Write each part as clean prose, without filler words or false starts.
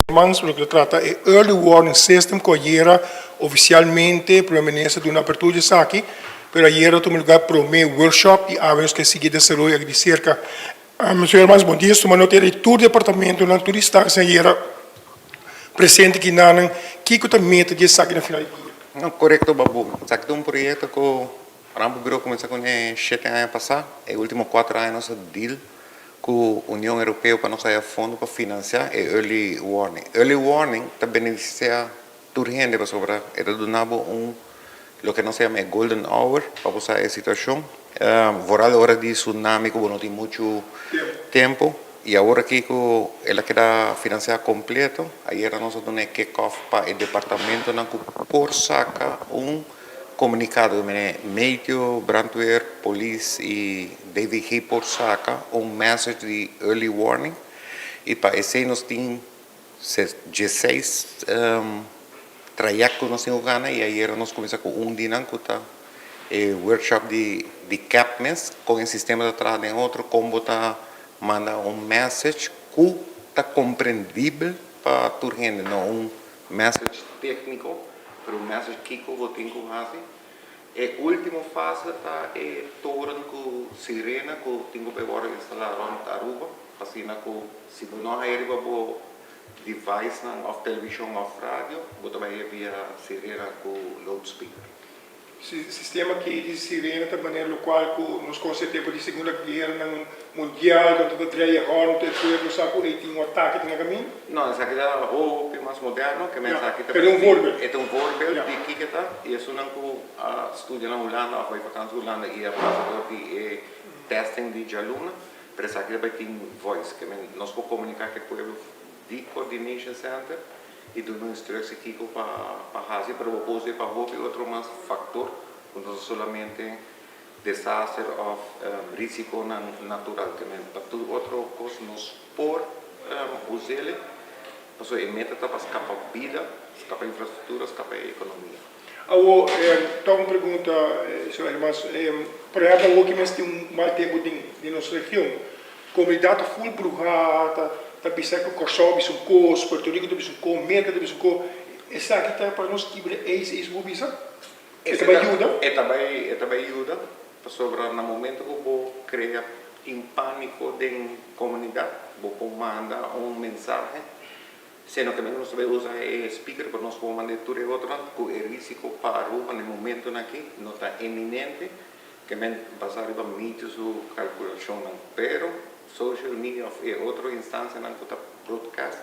Hermans loke ta trata e Early Warning System ku ayera ofisialmente Prome Minister duna apertura di esaki, pero ayera a tuma lugar prome workshop i awe nos ke sigui desaroyo aki di serka. Señor Hermans, bon dia. Tuma nota di tur departamentonan, tur instansia ayera presente kinanan, kiko ta meta di esaki na final di dia? No, korekto Babu. Esaki ta un proyekto ku Rampenbureau kuminsá kuné shete aña pasá. E último kuater aña nos a deal ku Union Europeo pa nos haya fondo pa finansiá e early warning. Early warning ta benefisiá tur hende pasobra e ta duna bo un loke nos ta yama e golden hour pa bo sa e situashon. Vooral ora di tsunami ku bo no tin muchu tempu i awor aki ku el a keda finansiá kompleto, ayera nos a duna e kick off pa e departamentonan ku por saka un Komunikado mene Meteo, Brandweer, Polis i DVG por saka un message di early warning i pa esei nos tin diesseis trayekto nos tin ku gana i ayera nos kuminsá ku un di nan ku ta e workshop di di cap mes kon e sistema ta traha den otro kon bo ta manda un message ku ta komprendibel pa tur hende no un Message tékniko, pero un message kiko bo tin ku hasi. E último fase ta e toren ku sirena ku tin ku por wòrdu instalá rònt Aruba, asina ku si bo no haya riba bo devicenan òf televishon òf radio, bo ta bai via sirena ku loudspeaker. Sistema ki di sirena ta manera lokual ku nos konosé tempu di Segunda Gueranan Mundial, donde ta drei e hòrn te pueblo sa ku ei tin un atake den e kaminda? No, esaki ta hopi mas moderno ke men esaki ta Pero e un voorbeeld. E ta un voorbeeld di kiko ta i esunnan ku a studia na Hulanda òf bai vakansi Hulanda i a pasa dor di e testing di djaluna, pero esaki ta bai tin voice ke men nos por komuniká ku e pueblo di coordination center. I duna instructie kiko pa pa haci, pero bo por usa pa hopi otro mas factor cu no ta solamente desaster of risiconan natural. Te men pa tur otro cos nos por usele, pasobra e meta ta pa scapa bida, scapa infrastructura, scapa e economia. Awor, ta un pregunta, señor Hermans. Por ehempel, awor ki mes tin un mal tempu den nos region, Komunidat ta ful bruhá, ta ta bisa ku Kòrsou bisa un kos, Puerto Rico ta bisa un kos, Merka ta bisa un kos. Esaki ta pa nos kibra eis eis bo bisa? E ta bai yuda? E ta bai e ta bai yuda pasobra na momento ku bo krea tin pániko den komunidat bo por manda un mensahe sino ke nos ta bai usa e speaker pero nos por manda e tur e otronan ku e risiko pa Aruba na e momentonan aki no ta eminente. Ke men basá riba Mitio su kalkulashonnan, pero social media òf e otro instansianan ku ta broadcast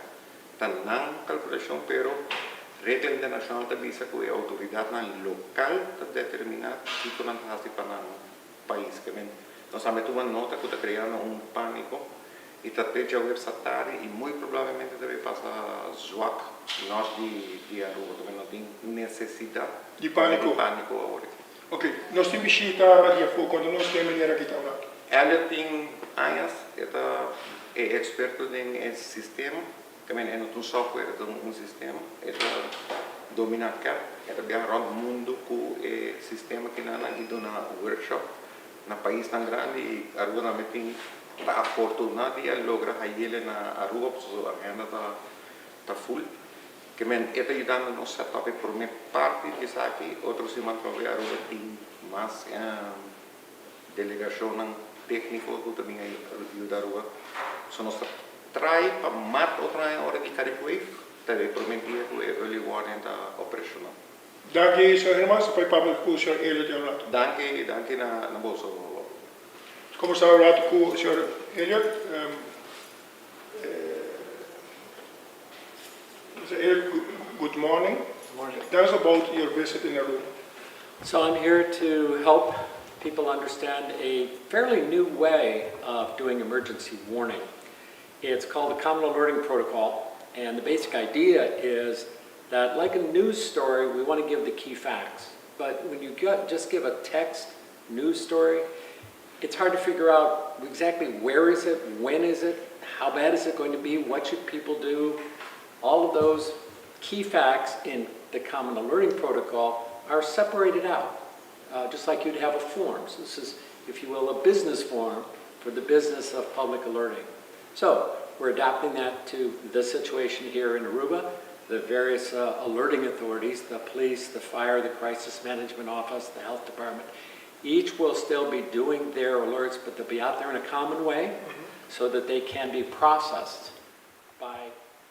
ta nan kalkulashon, pero regla internashonal ta bisa ku e outoridatnan lokal ta determiná kiko nan ta hasi pa nan pais. Ke men nos tambe tuma nota ku ta kreando un pániko i ta te djaweps ta tardi i muy probablemente ta bay pasa zwak nort di Aruba. Ke men no tin nesesidat di pániko awor aki. Ok, nos tin bishita di afó, konta nos ken meneer aki ta ora. Elliot tin añas e ta e experto den e sistema, ta meen e no ta un software, e ta un sistema, e ta domina cap, e ta biaha rond mundo cu e sistema kinan y duna workshop na paisnan grandi y Aruba tambe tin ta afortuna di a logra hayele na Aruba pasobra su agenda ta ta full. Ke men e ta yudando nos set up e prome parti di esaki, otro siman trobe Aruba tin mas delegacionnan tecnico cu ta bin a yuda Aruba. So nos ta try pa mart otro aña ora di Carib Wave ta e prome dia cu e early warning ta operacional. Danki señor Hermans, pa e papia cu señor Elliot e un rato. Danki, danki na boso. Como estaba un rato cu señor Elliot. Mr. Eric, good morning. Good morning. Tell us about your visit in Aruba. So I'm here to help people understand a fairly new way of doing emergency warning. It's called the Common Alerting Protocol, and the basic idea is that like a news story, we want to give the key facts. But when you get, just give a text news story, it's hard to figure out exactly where is it, when is it, how bad is it going to be, what should people do. All of those key facts in the Common Alerting Protocol are separated out, just like you'd have a form. So this is, if you will, a business form for the business of public alerting. So We're adapting that to the situation here in Aruba. The various alerting authorities, the police, the fire, the crisis management office, the health department, each will still be doing their alerts, but they'll be out there in a common way so that they can be processed by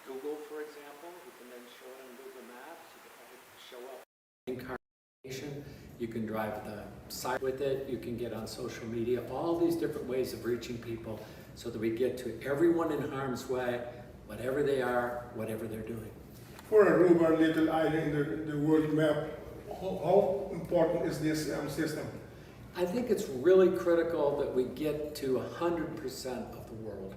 Google, for example. You can then show it on Google Maps. You can have it show up incarnation. You can drive the site with it. You can get on social media. All these different ways of reaching people so that we get to everyone in harm's way, whatever they are, whatever they're doing. For Aruba, little island in the world map, how important is this system? I think it's really critical that we get to 100% of the world.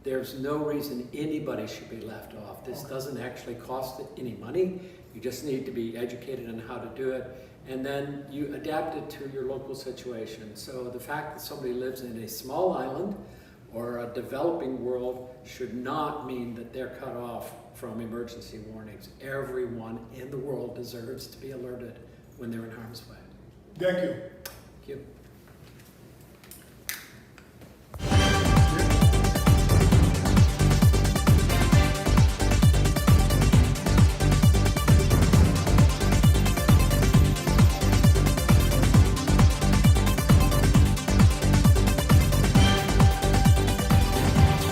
There's no reason anybody should be left off. This doesn't actually cost any money. You just need to be educated on how to do it. And then you adapt it to your local situation. So the fact that somebody lives in a small island or a developing world should not mean that they're cut off from emergency warnings. Everyone in the world deserves to be alerted when they're in harm's way. Thank you. Thank you.